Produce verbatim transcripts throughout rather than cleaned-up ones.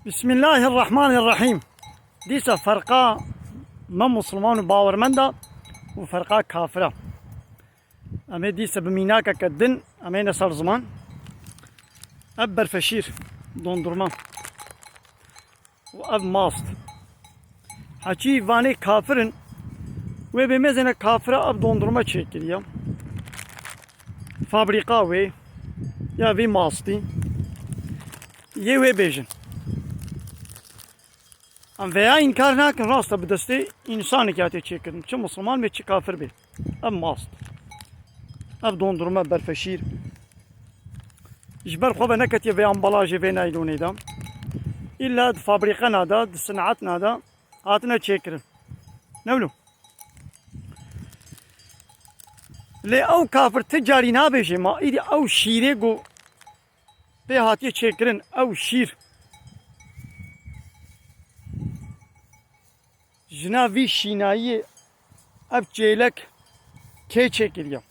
Bismillahirrahmanirrahîm. Dîsa ferqa me musulman û bawermenda û ferqa kafira. Em ê dîsa bi mînakeke din, em ê ne ser ziman. Ev berfeşîr, dondurma û ev mast. Heçî vanê kafir in, wê bê mezêne kafira ev dondurma çêkiriye. Fabrîka wê, ya vî mastî, yê wê bêjin. Em veya înkar nakin, rast e, bi destê însanekî hatiye çêkirin. Çi musulman bê, çi kafir bê. Ev mast. Ev dondurma, berfeşîr. Ji ber xwe ve neketiye vê ambalajê, vê naylonê de. Îlla di fabrîkena de, di sinetna de hatine çêkirin. Ne wilo? Lê ew kafir ti carî nabêje, ma îdî ew şîrê ku pê hatiye çêkirin, ew şîr ji nav vî şînayiyê, ev çêlek kê çêkiriye?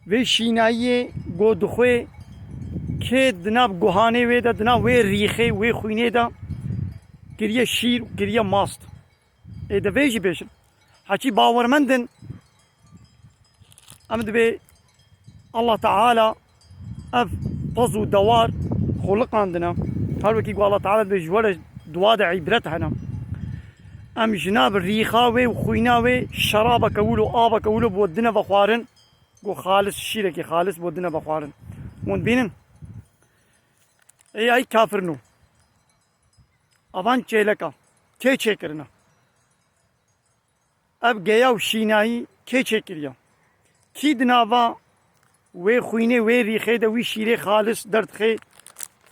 Vê şînayiyê ku dixwê kê di nav guhanê wê de, di nav wê rîxê, wê xwînê de kiriye şîr û kiriye mast. Ê de vê jî bêjin. Heçî bawermend in, em dibê Allah Teala ev pez û dewar xuliqandine. Her wekî ku Allah Teala dibê ji we re dua de îbret hene. Em ji nav rîxa wê û xwîna wê şerabeke wilo, aveke wilo bo dine vexwarin, ku xalis, şîrekî xalis bo dine vexwarin. Hûn bînin? Ê ay kafirno. Avan çêleka kê çêkirine? Ev geya û şînayî kê çêkiriye? Kî di nava wê xwînê, wê rîxê de wî şîrê xalis derdixe,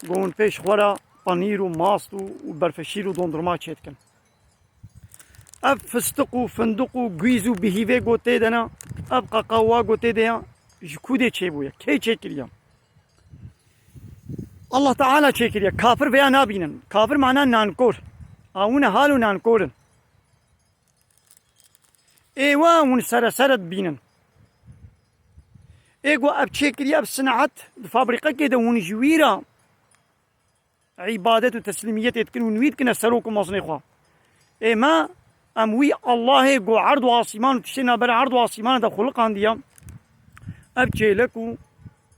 ku hûn pêş xwe re panîr û mast û, û berfeşîr û dondurma çêdikin? Ev fistiq û findiq û gwîz û bihîvê ku tê de ne, ev qeqewa ku tê de ya, ji ku dê çêbûye? Kê çêkiriye? Allah Teala çêkiriye. Kafir vêya nabînin. Kafir mana nankor. Awine hal û nankor in. Ê we hûn seresere dibînin. Ê ku ev çêkiriye, ev sinehet di fabrîqekê de hûn ji wî re îbadet û teslîmiyetê dikin û wî dikine serok û mezinê xwe. Ê me, em wî Allahê ku erd û asîman û tiştê navbera erd û asîmana de xuliqandiye, ev çêlek û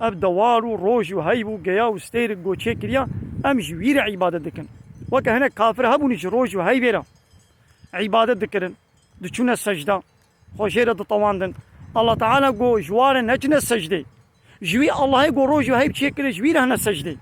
ev dewar û roj û heyv û geya û stêrik ku çêkiriye, em ji wî re îbadet dikin. Weke hinek kafir hebûn ji roj û heyvê re îbadet dikirin, diçûne secde, xwe jê re ditewandin. Allah Teala ku ji wan re neçine secdê. Ji wî Allahê ku roj û heyv çêkiriye, ji wî re hene secdê.